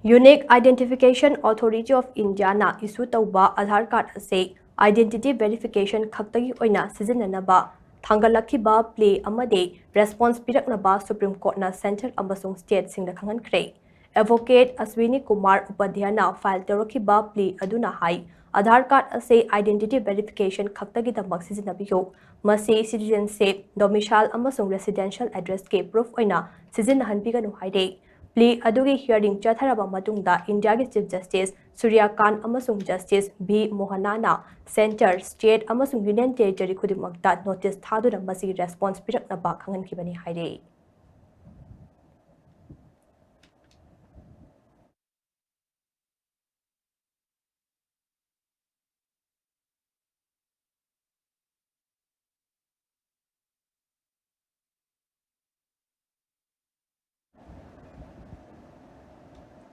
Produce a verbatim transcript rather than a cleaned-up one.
Unique Identification Authority of Indiaꯅ issue ꯇꯧꯕ Aadhaar card ꯑꯁꯤ identity verification ꯈꯛꯇꯒꯤ ꯑꯣꯏꯅ ꯁꯤꯖꯤꯟꯅꯅꯕ ꯊꯥꯡꯒꯠꯂꯛꯈꯤꯕ plea ꯑꯃꯗꯤ response ꯄꯤꯔꯛꯅꯕ Supreme Courtꯅ centre ꯑꯃꯁꯨꯡ stateꯁꯤꯡꯗ ꯈꯪꯍꯟꯈ꯭ꯔꯦ꯫ Advocate Ashwini Kumar Upadhyayana file ꯇꯧꯔꯛꯈꯤꯕ plea ꯑꯗꯨꯅ ꯍꯥꯏ, Aadhaar card ꯑꯁꯤ identity verification ꯈꯛꯇꯒꯤꯗꯃꯛ ꯁꯤꯖꯤꯟꯅꯕꯤꯌꯨ꯫ ꯃꯁꯤ citizenship, domicile ꯑꯃꯁꯨꯡ residential addressꯀꯤ proof ꯑꯣꯏꯅ ꯁꯤꯖꯤꯟꯅꯍꯟꯕꯤꯒꯅꯨ ꯍꯥꯏꯔꯦ꯫ Plea ꯑꯗꯨꯒꯤ hearing ꯆꯠꯊꯔꯕ ꯃꯇꯨꯡꯗ Indiaꯒꯤ Chief Justice Surya Kant ꯑꯃꯁꯨꯡ Justice V Mohannaꯅ centre, state ꯑꯃꯁꯨꯡ union territory ꯈꯨꯗꯤꯡꯃꯛꯇ notice ꯊꯥꯗꯨꯅ ꯃꯁꯤꯒꯤ response ꯄꯤꯔꯛꯅꯕ ꯈꯪꯍꯟꯈꯤꯕꯅꯤ ꯍꯥꯏꯔꯦ꯫